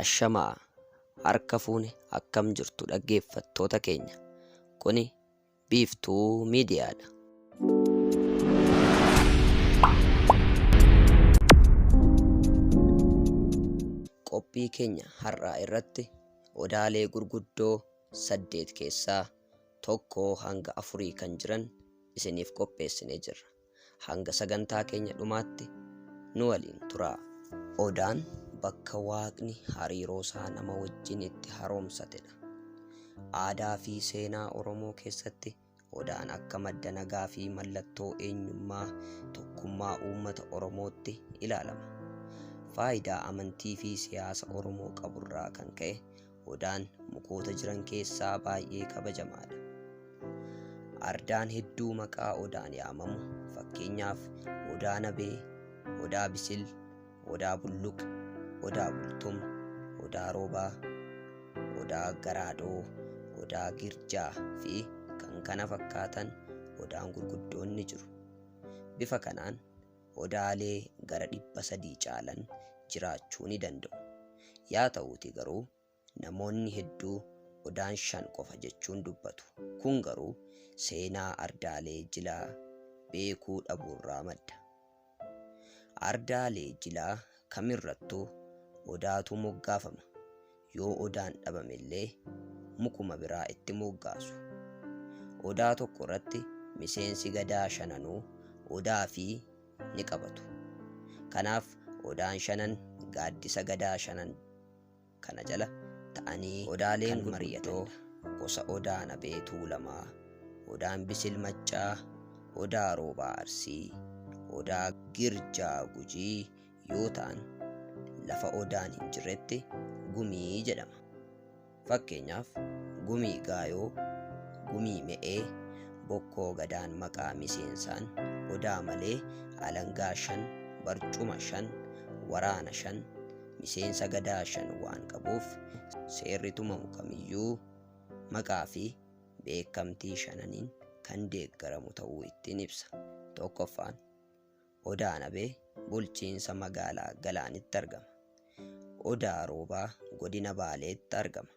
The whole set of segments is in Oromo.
Ashamaa harka fuune akkam jirtu dhaggeeffattoota keenya. Kuni Biiftuu Miidiyaadha. Qophii keenya har'aa irratti odaalee gurguddoo 8 keessaa tokkoo hanga afurii kan jiran isiniif qopheessinee jirra. Hanga sagantaa keenya dhumaatti nu waliin turaa. Odaan bakka Waaqni hariiroosaa nama wajjin itti haroomsatedha. Aadaa fi seenaa Oromoo keessatti Odaan akka madda nagaa fi mallattoo eenyummaa tokkummaa uummata Oromootti ilaalama. Faayidaa amantii fi siyaasa Oromoo qaburraa kan ka'e Odaan mukoota jiran keessaa baay'ee kabajamaadha. Ardaan hedduu maqaa Odaan yaamamu, fakkeenyaaf Odaa Nabee, Odaa Bisil, Odaa Bulluq, Odaa Bultum, Odaa Roobaa, Odaa Garaadoo, Odaa Girjaa fi kkf Odaan gurguddoon ni jiru. Bifa kanaan Odaalee gara 300 caalan jiraachuu ni danda'u. Yaa ta'uutii garuu namoonni hedduu Odaan 5 qofa jechuun dubbatu. Kun garuu seenaa ardaalee jilaa beekuu dhabuurraa madda. Ardaalee jilaa kamirrattuu Odaatu moggaafama. Yoo Odaan dhabamellee mukuma biraa itti moggaasu. Odaa tokko irratti miseensi Gadaa shananuu Odaa fi ni qabatu. Kanaaf Odaan shanan gaaddisa Gadaa shanan kana jala ta'anii Odaaleen kan gurguddoo mari'atanidha. Gosa Odaa Nabee Tuulamaa, Odaan Bisil Maccaa, Odaa Roobaa Arsii, Odaa Girjaa Gujii yoo ta'an lafa Odaan hin jirretti Gumii jedhama. Fakkeenyaaf Gumii Gaayoo, Gumii Me'ee, Bokkoo Gadaan maqaa miseensaan Odaa malee alangaa 5, barcuma 5, waraana 5, miseensa Gadaa 5 waan qabuuf seerri tumamu kamiyyuu maqaa fi beekamtii shananiin kan deeggaramu ta'uu ittiin ibsa. Tokkoffaan Odaa Nabee bulchiinsa magaalaa Galaanitti argama. Odaa Roobaa godina Baaleetti argama.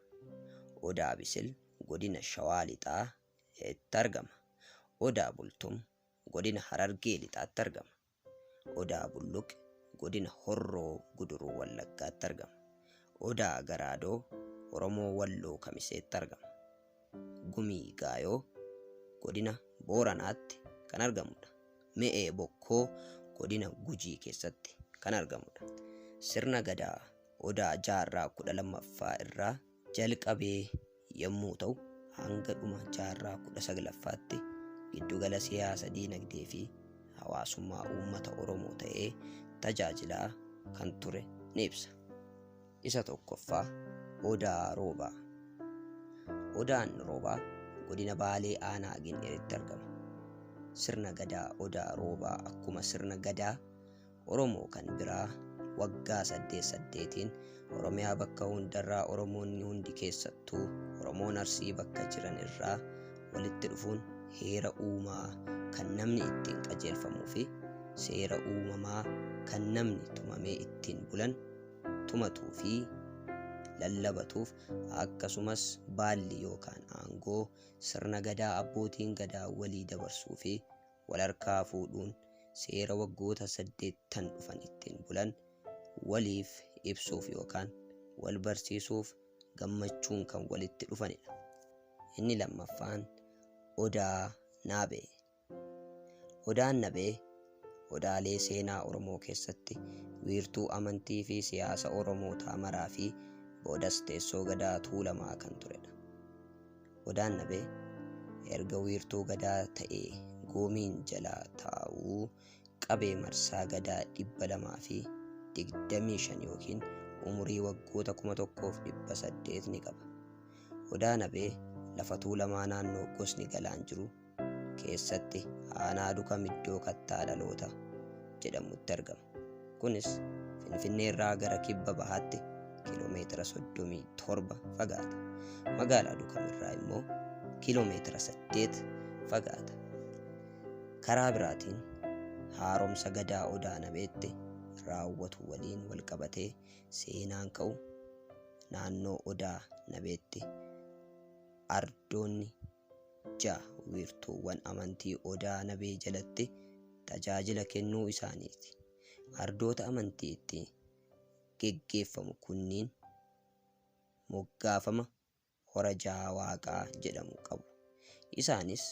Odaa Bisil godina Shawaa Lixaa tti argama. Odaa Bultum godina Harargee Lixaatti argama. Odaa Bulluq godina Horroo Guduruu Wallaggaatti argama. Odaa Garaadoo Oromoo Walloo Kamiseetti argama. Gumii Gaayoo godina Booranaatti kan argamudha. Me'ee Bokkoo godina Gujii keessatti kan argamudha. Sirna Gadaa Odaa jaarraa 12ffaa irraa jalqabee yommuu ta'u hanga dhuma jaarraa 19ffaatti giddugala siyaasa diinagdee fi hawaasummaa uummata Oromoo ta'ee tajaajilaa kan ture ni ibsa. Isa tokkoffaa Odaa Roobaa. Odaan Roobaa godina Baalee aanaa Gindhiiritti argama. Sirna Gadaa Odaa Roobaa akkuma sirna Gadaa Oromoo kan biraa waggaa saddeet saddeetiin Oromiyaa bakka hundarraa Oromoonni hundi keessattuu Oromoon Arsii bakka jiran irraa walitti dhufuun heera uumaa kan namni ittiin qajeelfamuu fi seera uumamaa kan namni tumamee ittiin bulan tumatuu fi lallabatuuf akkasumas baalli yookaan aangoo sirna Gadaa abbootiin Gadaa walii dabarsuu fi wal harkaa fuudhuun seera waggoota saddeettan dhufan ittiin bulan waliif ibsuuf yookaan wal barsiisuuf gammachuun kan walitti dhufanidha. Inni lammaffaan Odaa Naabee. Odaan Nabee odaalee seenaa Oromoo keessatti wiirtuu amantii fi siyaasa Oromootaa maraa fi boodas teessoo Gadaa Tuulamaa kan turedha. Odaan Nabee erga wiirtuu Gadaa ta'ee Goomiin jalaa taa'uu qabee marsaa Gadaa 225 ykn umurii waggoota 1800 ni qaba. Odaa Nabee lafa Tuulamaa naannoo gosni Galaan jiru keessatti aanaa Dukam iddoo Kattaa Dhaloota jedhamutti argama. Kunis Finfinneerraa gara kibba bahaatti kiiloomeetira 37 fagaata. Magaalaa Dukam irraa immoo kiiloomeetira 8 fagaata. Karaa biraatiin haaromsa Gadaa Odaa Nabeetti raawwatu waliin walqabatee seenaan ka'u Naannoo Odaa Nabeetti ardoonni 6 wiirtuuwwan amantii Odaa Nabee jalatti tajaajila kennuu isaaniiti. Ardoota amantii itti geggeeffamu kunniin moggaafama Hora Jaha Waaqaa jedhamu qabu. Isaanis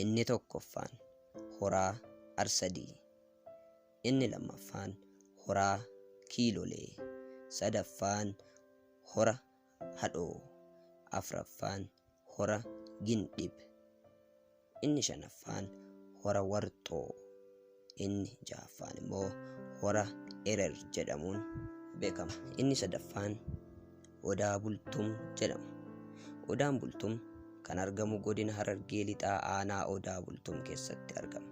inni tokkoffaan Horaa Arsadii, inni lammaffaan Horaa Kiilolee, sadaffaan Hora Hadhoo, afraffaan Hora Gindhib, inni shanaffaan Hora Warxoo, inni jahaffaan immoo Hora Erer jedhamuun beekama. Inni sadaffaan Odaa Bultum jedhama. Odaan Bultum kan argamu godina Harargee Lixaa aanaa Odaa Bultum keessatti argama.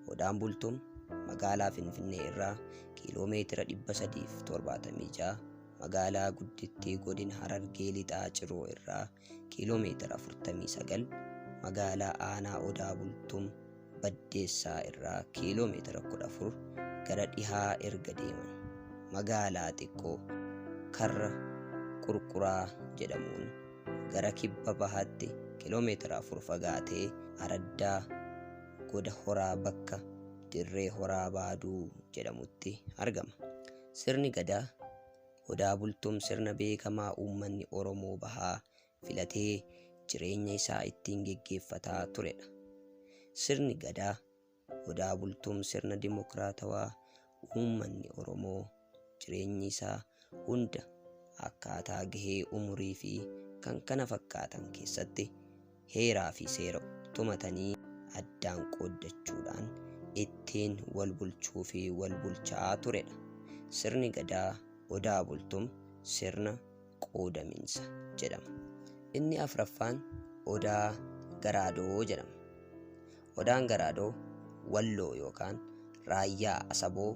Odaan Bultum magaalaa Finfinnee irraa kiiloomeetira 376, magaalaa guddittii godina Harargee Lixaa Ciroo irraa kiiloomeetira 49, magaalaa aanaa Odaa Bultum Baddeessaa irraa kiiloomeetira 14 gara dhihaa erga deeman magaalaa xiqqoo Karra Qurquraa jedhamuun gara kibba bahaatti kiiloomeetira 4 fagaatee araddaa Goda Horaa bakka Dirree Horaa Baaduu jedhamutti argama. Sirni Gadaa Odaa Bultum sirna beekamaa uummanni Oromoo Bahaa filatee jireenya isaa ittiin geggeeffataa turedha. Sirni Gadaa Odaa Bultum sirna dimokiraatawaa uummanni Oromoo jireenyi isaa hunda akkaataa gahee umurii fi kan kana fakkaatan keessatti heeraa fi seera tumatanii addaan qooddachuudhaan ittiin wal bulchuu fi wal bulchaa turedha. Sirni Gadaa Odaa Bultum sirna qoodaminsa jedhama. Inni afraffaan Odaa Garaadoo jedhama. Odaan Garaadoo Walloo yookaan Raayyaa Asaboo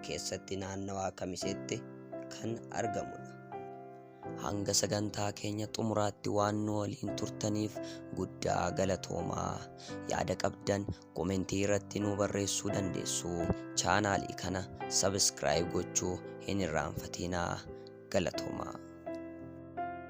keessatti naannawaa Kamiseetti kan argamudha. Hanga sagantaa keenya xumuraatti waan nu waliin turtaniif guddaa galatoomaa. Yaada qabdan komentii irratti nu barreessuu dandeessu. Chaanaalii kana sabiskiraayib gochuu hin irraanfatinaa. Galatoomaa.